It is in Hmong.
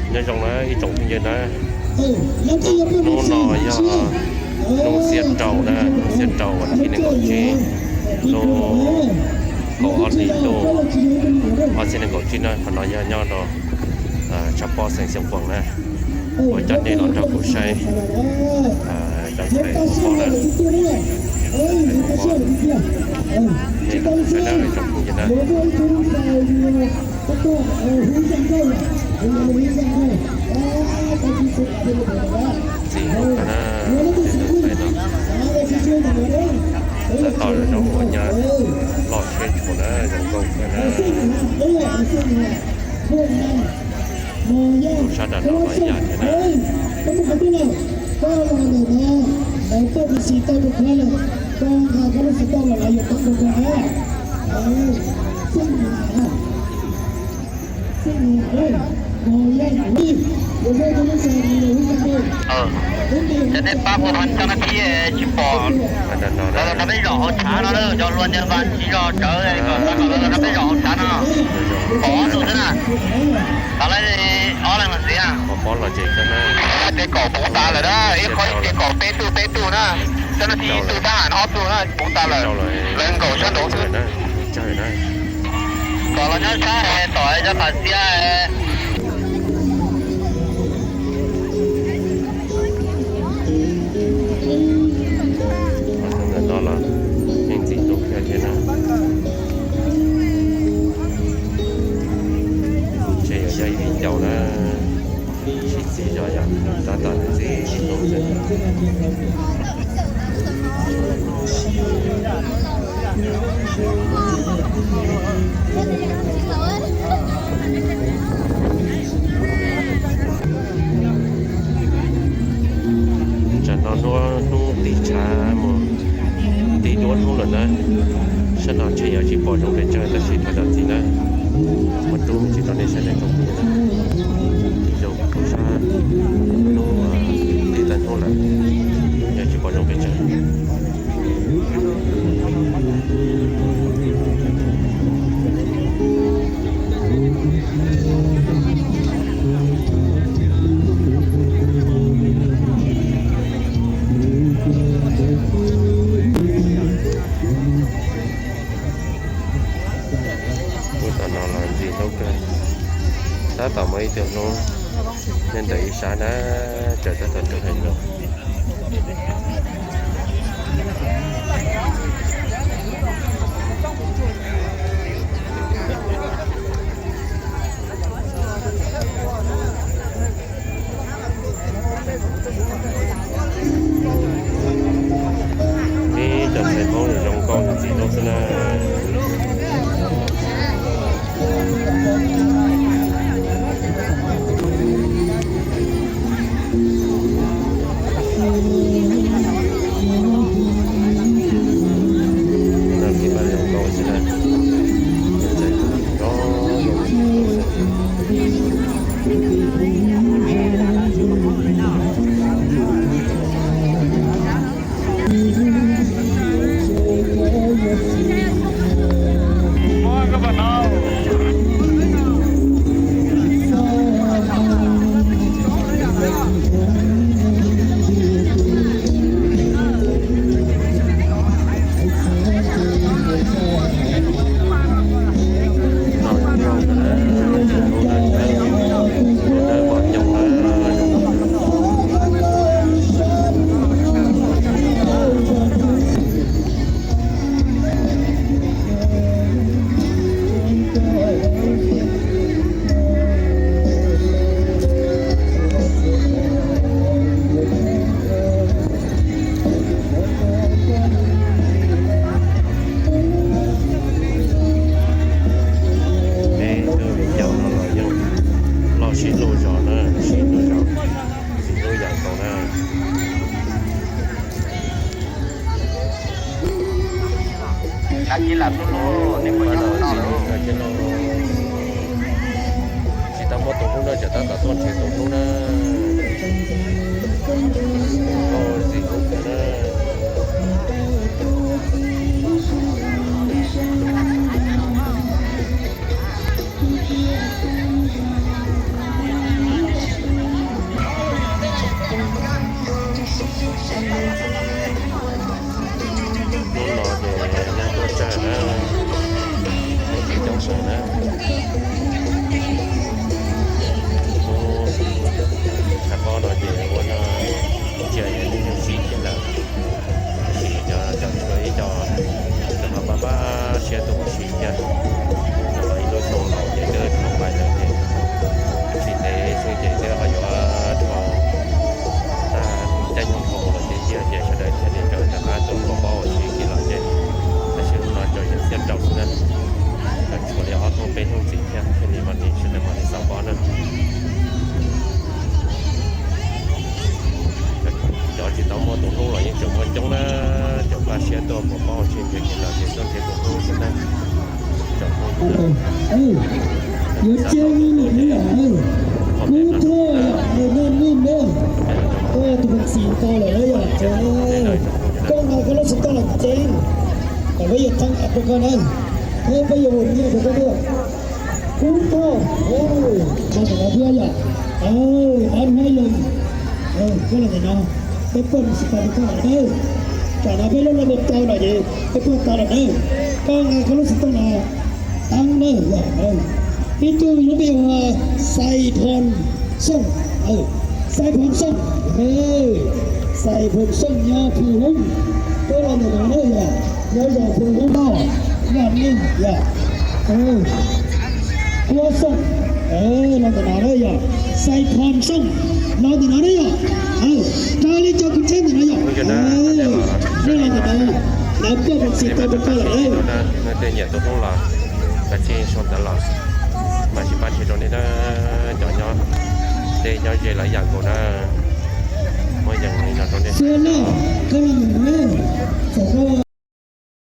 Nyob zoo na ib tsoom phooj ywg na, hnub no yog hnub xiab rau na, hnub xiab rau vas thib nees nkaum tsib, hnub kaum ob hlis ntuj ob txhiab nees nkaum tsib na, qhov no yog nyob rau tshav pob xeev Xyooj Kuam na. Ua cas nej los nrog kuv saib cov ntxhais hu pob na, ntxhais hu pob, nej los saib na ib tsoom phooj ywg na. Ntxim hlub kawg na, tab tom zoo ua nyab loj siab tshua na, zoo nkauj kawg na. Tub sab nram no los ib yam thiab na. Ces nej pab mus txog na thiab tsis pom lawv nrog peb zaum hauv tshav no, cov hlua ntawd mas tsis los rawv kom lawv nrog peb zaum hauv tshav no. Pom ob tug xwb na. Tau lawv ob leeg los ntxiv. Tej kaum puv tas lawm na, ib qho ib tej kaum peb tug peb tug na, cov no thiaj ib tug tab ham ob tug na puv tas lawm, lawv nkaum sab nraud xwb. Kom los nyob sab tom cov qas xiab. Ntawm no los yeej ntxim hlub kawg thiab na. Ntshe yuav yog ib viv ncaus na, sib txiv zog yom, tab tom ntxim hlub xwb. Tsam no hnub hnub tiv tshav mus tiv duab hnub lawm na, sab no ntshe yuav tsis pom zoo pes tsawg tab sis thov zam txim na. Muaj tub tsis rau nej saib nej tsoom phooj ywg na, tiv zoo sab hnub tiv tag hnub lawm, yuav tsis pom zoo pes tsawg. Hnub tom no los ntxim hlub kawg, tab tom muaj ib tug hlub nyob ntawm ib sab na, tsaws tab tom tuaj hais lus. Ib cov ntxhais Hmoob zoo nkauj ntxim hlub xwb na. Peb tus viv ncaus no los yeej loj sib luag zog na, sib luag zog, sib luag yam nkaus na. Tsis tau muaj tus hlub na, tseem tab tom tuaj nrhiav tus hlub na. Ntxim hlub kawg na. Kub Thoj yog nws nyob nib neb, koj tus ntxim tau lawm na yom. Koj nqa koj lub xov tooj los tsev, kom peb yuav thab rau koj na. Thiab peb yuav ua nyiaj rau koj thiab. Kub Thoj, los ntawm no thiab yom. Ab Hmoob Loos, koj los ntawm no, peb poj niam xav tau rau koj lawm na. Tsam no peb lub laj mus tau no ces peb poj tau lawm na. Koj nqa koj lub xov tooj no. Ab na, ib tug lub npe hu ua Xais Phoo Xoo, Xais Phoo Xoo, Xais Phoo Xoo nyob Phu Hoob, koj los ntawm no na yom, nyob zos Phu Hoob no, yog nej yom. Kuab Xoo, los ntawm no na yom, Xais Phoo Xoo, los ntawm no na yom. Raws li cov kuv tseb ntawm no yom, nej los ntawm no, lawv poj niam xav tau rau koj lawm na. Tej nyiam tus hlub los kav tsij sau ntawv los, mam sib pab tsis rau nej na, cov nyob deb nyob ze lawv yam nkaus na.